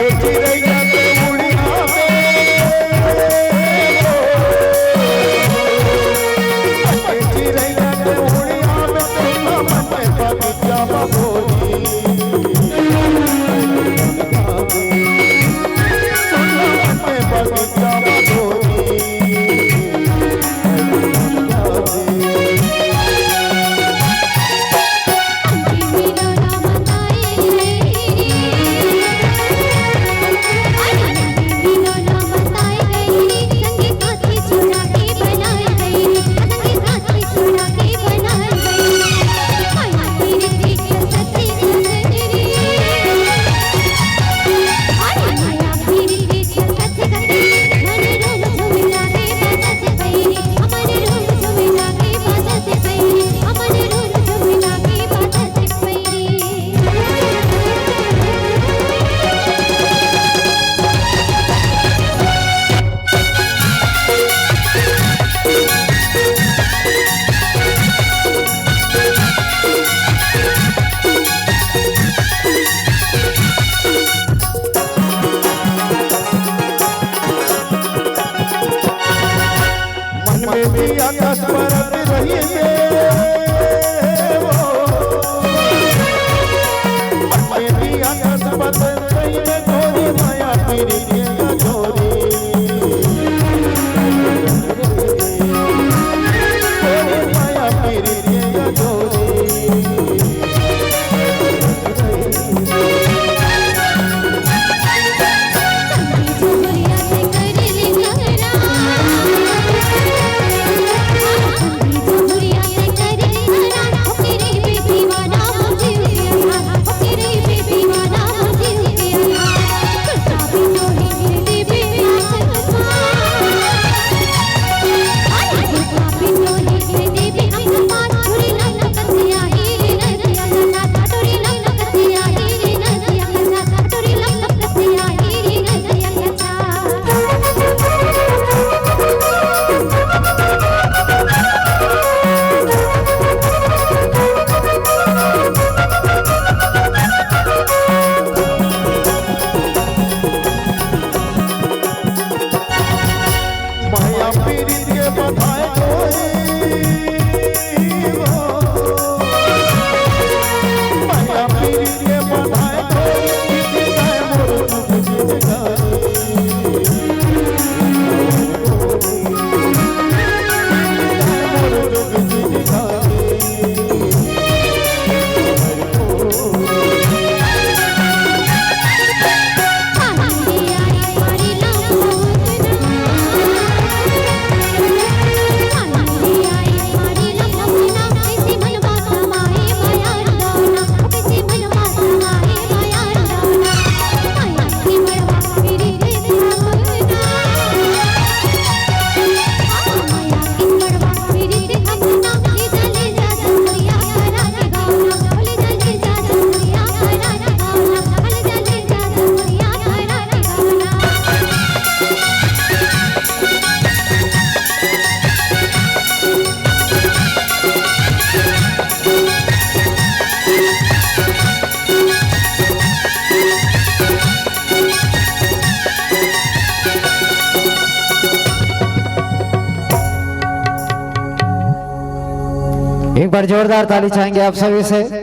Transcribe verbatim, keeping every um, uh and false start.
चिरैया के उड़िया में, चिरैया के उड़िया में, सुन मन बगिया में बोली। सुन मन बगिया में बोली। मन में दिया कस परत रही में, मन में दिया कस परत रही में, गोरी माया पीरी के जोरी। गोरी माया पीरी के जोरी। माया पीरित के बधाए कोई हो। माया पीरित के बधाए कोई, बीत जाए मोर दुख जिंदगानी। एक बार जोरदार ताली चाहेंगे आप सभी से।